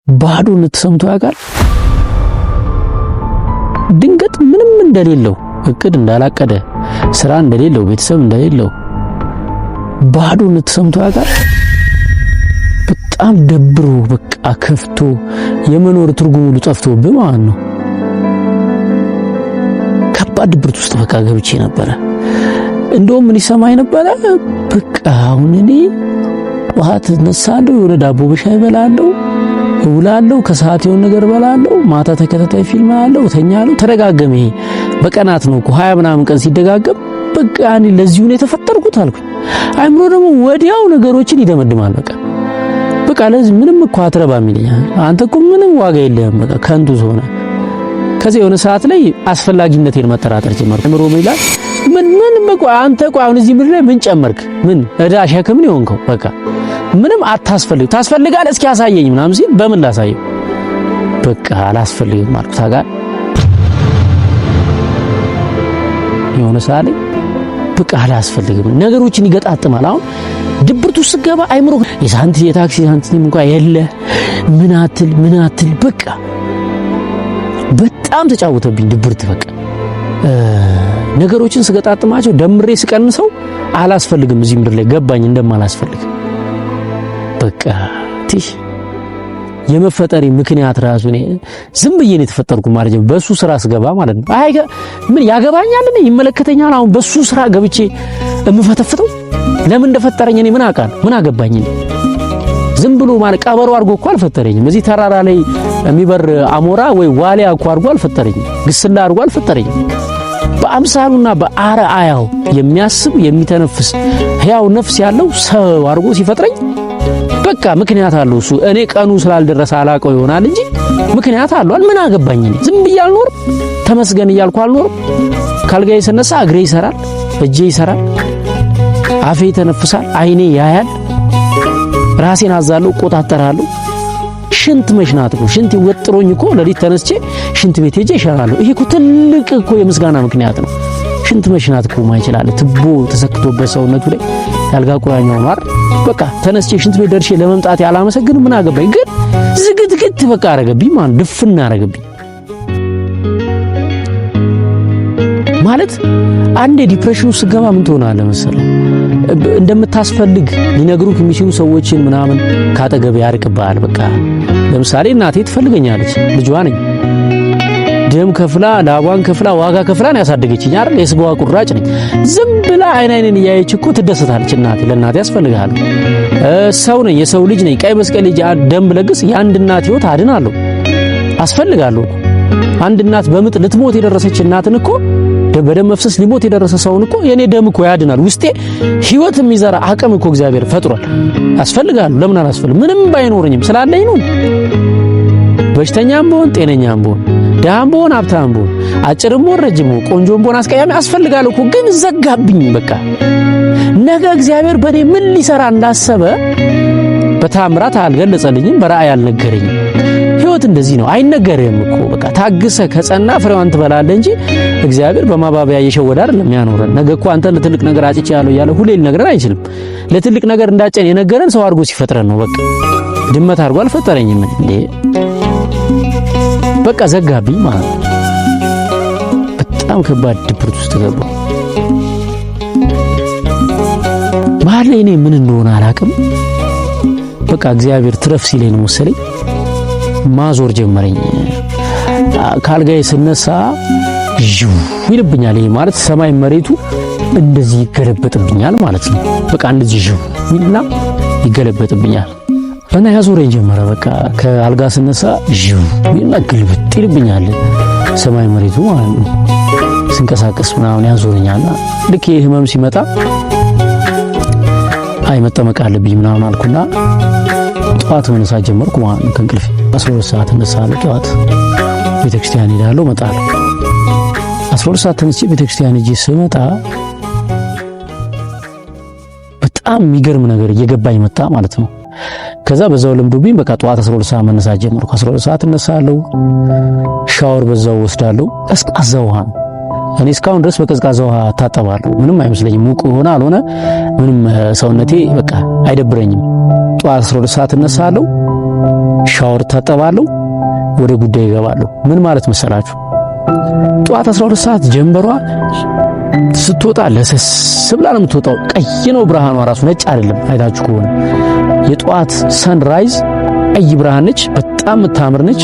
ባዶነት ተሰምቶ ያውቃል? ድንገት ምንም እንደሌለው፣ እቅድ እንዳላቀደ፣ ስራ እንደሌለው፣ ቤተሰብ እንደሌለው ባዶነት ተሰምቶ ያውቃል? በጣም ደብሮ፣ በቃ ከፍቶ፣ የመኖር ትርጉሙ ሁሉ ጠፍቶብህ ማለት ነው። ከባድ ድብርት ውስጥ በቃ ገብቼ ነበረ። እንደውም ምን ይሰማኝ ነበረ? በቃ አሁን እኔ ጠዋት እነሳለሁ፣ የሆነ ዳቦ በሻይ እበላለሁ፣ እውላለሁ፣ ከሰዓት የሆነ ነገር እበላለሁ፣ ማታ ተከታታይ ፊልም አያለሁ፣ እተኛለሁ። ተደጋገመ። ይሄ በቀናት ነው እኮ፣ 20 ምናምን ቀን ሲደጋገም በቃ እኔ ለዚሁ ነው የተፈጠርኩት አልኩኝ። አይምሮ ደግሞ ወዲያው ነገሮችን ይደመድማል። በቃ ለዚህ ምንም እኮ አትረባም ይለኛል። አንተ እኮ ምንም ዋጋ የለህም፣ በቃ ከንቱ ሰው ነህ። ከዚህ የሆነ ሰዓት ላይ አስፈላጊነቴን መጠራጠር ጀመርኩ። አይምሮ ምን ይላል? ምን ምን በቃ አንተ እኮ አሁን እዚህ ምድር ላይ ምን ጨመርክ? ምን እዳ ሸክም ነው የሆንከው? በቃ ምንም አታስፈልግ። ታስፈልጋለህ፣ እስኪ አሳየኝ ምናምን ሲል በምን ላሳየው? በቃ አላስፈልግም አልኩት። ታውቃለህ፣ የሆነ ሰዓት ላይ በቃ አላስፈልግም፣ ነገሮችን ይገጣጥማል። አሁን ድብርቱ ስገባ አይምሮ የሳንቲ የታክሲ ሳንቲም እንኳን የለ፣ ምን አትል ምን አትል፣ በቃ በጣም ተጫወተብኝ ድብርት። በቃ ነገሮችን ስገጣጥማቸው፣ ደምሬ ስቀንሰው አላስፈልግም እዚህ ምድር ላይ ገባኝ እንደማላስፈልግ። በቃ ትሽ የመፈጠሪ ምክንያት ራሱ እኔ ዝም ብዬ ነው የተፈጠርኩ ማለት ነው። በሱ ስራ ስገባ ማለት ነው። አይ ምን ያገባኛል? እኔ ይመለከተኛል? አሁን በሱ ስራ ገብቼ የምፈተፍተው ለምን እንደፈጠረኝ እኔ ምን አውቃለሁ? ምን አገባኝ? እኔ ዝም ብሎ ማለት ቀበሮ አድርጎ እኮ አልፈጠረኝም። እዚህ ተራራ ላይ የሚበር አሞራ ወይ ዋሊያ እኮ አድርጎ አልፈጠረኝም። ግስላ አድርጎ አልፈጠረኝም። በአምሳሉና በአርአያው የሚያስብ፣ የሚተነፍስ፣ ሕያው ነፍስ ያለው ሰው አድርጎ ሲፈጥረኝ በቃ ምክንያት አለው እሱ። እኔ ቀኑ ስላልደረሰ አላውቀው ይሆናል እንጂ ምክንያት አለው። ምን አገባኝ? እኔ ዝም ብዬ አልኖርም፣ ተመስገን እያልኩ አልኖርም። ካልጋዬ ስነሳ እግሬ ይሰራል፣ እጄ ይሰራል፣ አፌ ይተነፍሳል፣ አይኔ ያያል፣ ራሴን አዛለሁ፣ እቆጣጠራለሁ። ሽንት መሽናት እኮ፣ ሽንት ወጥሮኝ እኮ ሌሊት ተነስቼ ሽንት ቤት ሄጄ እሸናለሁ። ይሄ እኮ ትልቅ እኮ የምስጋና ምክንያት ነው። ሽንት መሽናት እኮ ማይችላል ትቦ ተሰክቶበት ሰውነቱ ላይ ያልጋ ቁራኛው ማር በቃ ተነስቼ ሽንት ቤት ደርሼ ለመምጣት ያላመሰግን ምን አገባኝ? ግን ዝግትግት በቃ አረገብኝ ማለት ድፍን አረገብኝ ማለት። አንዴ depression ውስጥ ስገባ ምን ትሆናለህ መሰለህ? እንደምታስፈልግ ሊነግሩህ የሚችሉ ሰዎችን ምናምን ካጠገብ ያርቅብሃል። በቃ ለምሳሌ እናቴ ትፈልገኛለች፣ ልጇ ነኝ። ደም ከፍላ፣ ላቧን ከፍላ፣ ዋጋ ከፍላ ነው ያሳደገችኝ አይደል? የስጋዋ ቁራጭ ነኝ። ዝም ብላ አይን አይንን እያየች እኮ ትደሰታለች እናቴ። ለእናቴ ያስፈልግሃል። ሰው ነኝ፣ የሰው ልጅ ነኝ። ቀይ መስቀል ልጅ ደም ብለግስ የአንድ እናት ህይወት አድናለሁ። አስፈልጋለሁ እኮ። አንድ እናት በምጥ ልትሞት የደረሰች እናትን እኮ፣ በደም መፍሰስ ሊሞት የደረሰ ሰውን እኮ የኔ ደም እኮ ያድናል። ውስጤ ህይወት የሚዘራ አቅም እኮ እግዚአብሔር ፈጥሯል። አስፈልጋለሁ። ለምን አላስፈልግም? ምንም ባይኖረኝም ስላለኝ ነው። በሽተኛም ብሆን ጤነኛም ብሆን፣ ድሃም ብሆን ሀብታም ብሆን፣ አጭርም ብሆን ረጅም ብሆን፣ ቆንጆም ብሆን አስቀያሚ አስፈልጋለሁ እኮ። ግን ዘጋብኝ። በቃ ነገ እግዚአብሔር በእኔ ምን ሊሰራ እንዳሰበ በታምራት አልገለጸልኝም፣ በራእይ አልነገረኝም። ህይወት እንደዚህ ነው፣ አይነገርህም እኮ። በቃ ታግሰ ከጸና ፍሬዋን ትበላለህ እንጂ እግዚአብሔር በማባበያ እየሸወደ አይደለም ያኖረን። ነገ እኮ አንተ ለትልቅ ነገር አጭቼ ያለው እያለ ሁሌ ሊነግረን አይችልም። ለትልቅ ነገር እንዳጨን የነገረን ሰው አድርጎ ሲፈጥረን ነው። በቃ ድመት አድርጎ አልፈጠረኝም እንዴ። በቃ ዘጋብኝ ማለት ነው። በጣም ከባድ ድብርት ውስጥ ገባሁ። መሀል ላይ እኔ ምን እንደሆነ አላቅም። በቃ እግዚአብሔር ትረፍ ሲለኝ ነው መሰለኝ ማዞር ጀመረኝ። ካልጋዬ ስነሳ ዥው ይልብኛል። ይሄ ማለት ሰማይ መሬቱ እንደዚህ ይገለበጥብኛል ማለት ነው። በቃ እንደዚህ ዥው ይልና ይገለበጥብኛል እና ያዞረኝ ጀመረ። በቃ ከአልጋ ስነሳ ዥው ይልና ግልብጥ ይልብኛል ሰማይ መሬቱ ማለት ነው። ስንቀሳቀስ ምናምን ያዞረኛልና ልክ ይሄ ህመም ሲመጣ አይ መጠመቅ አለብኝ ምናምን አልኩና ጠዋት መነሳት ጀመርኩ ማለት ነው። ከእንቅልፌ 12 ሰዓት እነሳለሁ። ጠዋት ቤተክርስቲያን ሄዳለሁ፣ እመጣለሁ። 12 ሰዓት ተነስቼ ቤተክርስቲያን ሄጄ ስመጣ በጣም የሚገርም ነገር እየገባኝ መጣ ማለት ነው። ከዛ በዛው ለምዶብኝ በቃ ጠዋት 12 ሰዓት መነሳት ጀመርኩ። 12 ሰዓት እነሳለሁ፣ ሻወር በዛው ወስዳለሁ። ቀዝቃዛ ውሃ ነው። እኔ እስካሁን ድረስ በቀዝቃዛ ውሃ እታጠባለሁ። ምንም አይመስለኝም። ሙቅ ሆነ አልሆነ ምንም ሰውነቴ በቃ አይደብረኝም። ጠዋት 12 ሰዓት እነሳለሁ። ሻወር ታጠባለሁ፣ ወደ ጉዳይ እገባለሁ። ምን ማለት መሰላችሁ? ጠዋት 12 ሰዓት ጀንበሯ ስትወጣ ለሰስ ብላ ነው የምትወጣው። ቀይ ነው ብርሃኗ ራሱ፣ ነጭ አይደለም። አይታችሁ ከሆነ የጠዋት sunrise ቀይ ብርሃን ነች። በጣም የምታምር ነች።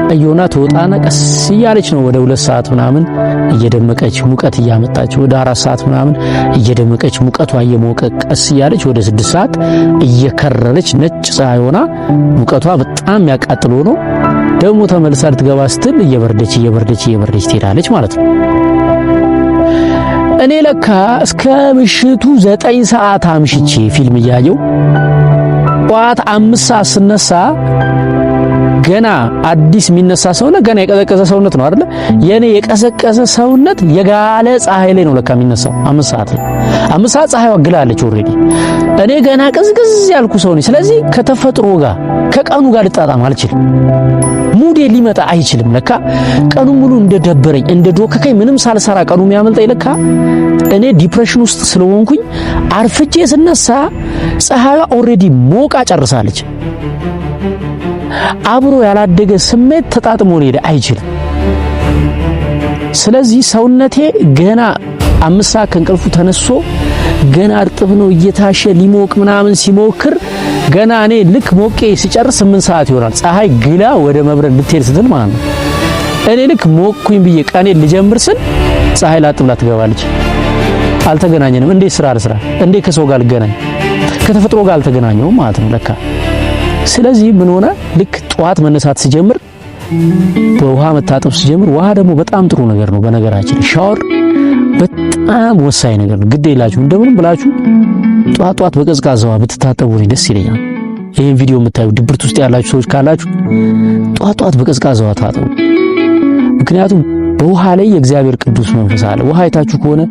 ቀይ ሆና ትወጣና ቀስ እያለች ነው ወደ 2 ሰዓት ምናምን እየደመቀች ሙቀት እያመጣች፣ ወደ 4 ሰዓት ምናምን እየደመቀች፣ ሙቀቷ እየሞቀ፣ ቀስ እያለች ወደ 6 ሰዓት እየከረረች ነጭ ፀሐይ ሆና ሙቀቷ በጣም የሚያቃጥል ሆኖ ደግሞ ተመልሳ ልትገባ ስትል እየበረደች እየበረደች እየበረደች ትሄዳለች ማለት ነው። እኔ ለካ እስከ ምሽቱ 9 ሰዓት አምሽቼ ፊልም እያየው ጠዋት 5 ሰዓት ስነሳ ገና አዲስ የሚነሳ ሰውነት ገና የቀዘቀዘ ሰውነት ነው አይደለ? የኔ የቀዘቀዘ ሰውነት የጋለ ፀሐይ ላይ ነው ለካ የሚነሳው 5 ሰዓት ላይ። 5 ሰዓት ፀሐይዋ ግላለች already። እኔ ገና ቅዝቅዝ ያልኩ ሰው ነኝ። ስለዚህ ከተፈጥሮ ጋር፣ ከቀኑ ጋር ልጣጣም አልችልም። Mood ኤ ሊመጣ አይችልም። ለካ ቀኑ ሙሉ እንደደበረኝ፣ እንደዶከከኝ፣ ምንም ሳልሰራ ቀኑ የሚያመልጠኝ ለካ እኔ depression ውስጥ ስለሆንኩኝ አርፍጄ ስነሳ ፀሐይዋ already ሞቃ ጨርሳለች። አብሮ ያላደገ ስሜት ተጣጥሞ ሊሄድ አይችልም። ስለዚህ ሰውነቴ ገና 5 ሰዓት ከእንቅልፉ ተነስቶ ገና እርጥብ ነው፣ እየታሸ ሊሞቅ ምናምን ሲሞክር ገና እኔ ልክ ሞቄ ሲጨርስ 8 ሰዓት ይሆናል። ፀሐይ ግላ ወደ መብረድ ልትሄድ ስትል ማለት ነው። እኔ ልክ ሞቅኩኝ ብዬ ቀኔ ልጀምር ስል ፀሐይ ላጥ ብላ ትገባለች። አልተገናኘንም። እንዴት ስራ ልስራ? እንዴት ከሰው ጋር ልገናኝ? ከተፈጥሮ ጋር አልተገናኘውም ማለት ነው ለካ። ስለዚህ ምን ሆነ? ልክ ጠዋት መነሳት ሲጀምር፣ በውሃ መታጠብ ሲጀምር፣ ውሃ ደግሞ በጣም ጥሩ ነገር ነው። በነገራችን ሻወር በጣም ወሳኝ ነገር ነው። ግድ የላችሁ እንደምንም ብላችሁ ጠዋት ጠዋት በቀዝቃዛ ውሃ ብትታጠቡ እኔ ደስ ይለኛል። ይህን ቪዲዮ የምታዩ ድብርት ውስጥ ያላችሁ ሰዎች ካላችሁ ጠዋት ጠዋት በቀዝቃዛ ውሃ ታጠቡ። ምክንያቱም በውሃ ላይ የእግዚአብሔር ቅዱስ መንፈስ አለ። ውሃ አይታችሁ ከሆነ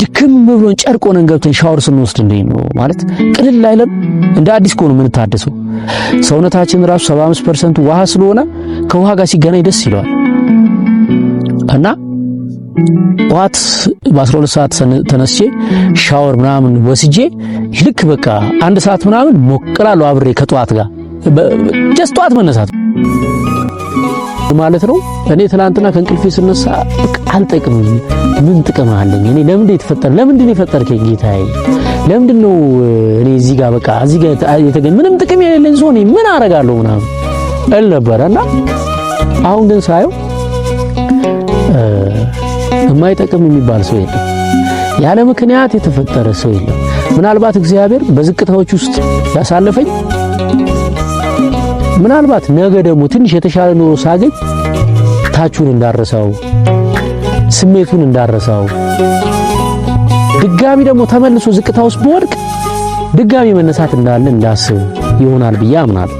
ድክም ብሎን ጨርቅ ሆነን ገብተን ሻወር ስንወስድ እንዴት ነው ማለት ቅልል አይለም? እንደ አዲስ ከሆነ የምንታደሰው። ሰውነታችን ራሱ 75% ውሃ ስለሆነ ከውሃ ጋር ሲገናኝ ደስ ይለዋል። እና ጠዋት በ12 ሰዓት ተነስቼ ሻወር ምናምን ወስጄ ልክ በቃ 1 ሰዓት ምናምን ሞቅላለሁ አብሬ ከጠዋት ጋር። Just ጠዋት መነሳት ማለት ነው። እኔ ትናንትና ከእንቅልፌ ስነሳ አልጠቅምም። ምን ጥቅም አለኝ? እኔ ለምንድን የተፈጠረ፣ ለምንድን የፈጠርከኝ ጌታዬ? ለምንድን ነው እኔ እዚህ ጋር፣ በቃ እዚህ ጋር የተገኘ ምንም ጥቅም የሌለኝ ሰው እኔ ምን አደርጋለሁ ምናምን እል ነበረ። እና አሁን ግን ሳየው የማይጠቅም የሚባል ሰው የለም። ያለ ምክንያት የተፈጠረ ሰው የለም። ምናልባት እግዚአብሔር በዝቅታዎች ውስጥ ያሳለፈኝ ምናልባት ነገ ደግሞ ትንሽ የተሻለ ኑሮ ሳገኝ ታቹን እንዳረሳው፣ ስሜቱን እንዳረሳው፣ ድጋሚ ደግሞ ተመልሶ ዝቅታ ውስጥ ብወድቅ ድጋሚ መነሳት እንዳለ እንዳስብ ይሆናል ብዬ አምናለሁ።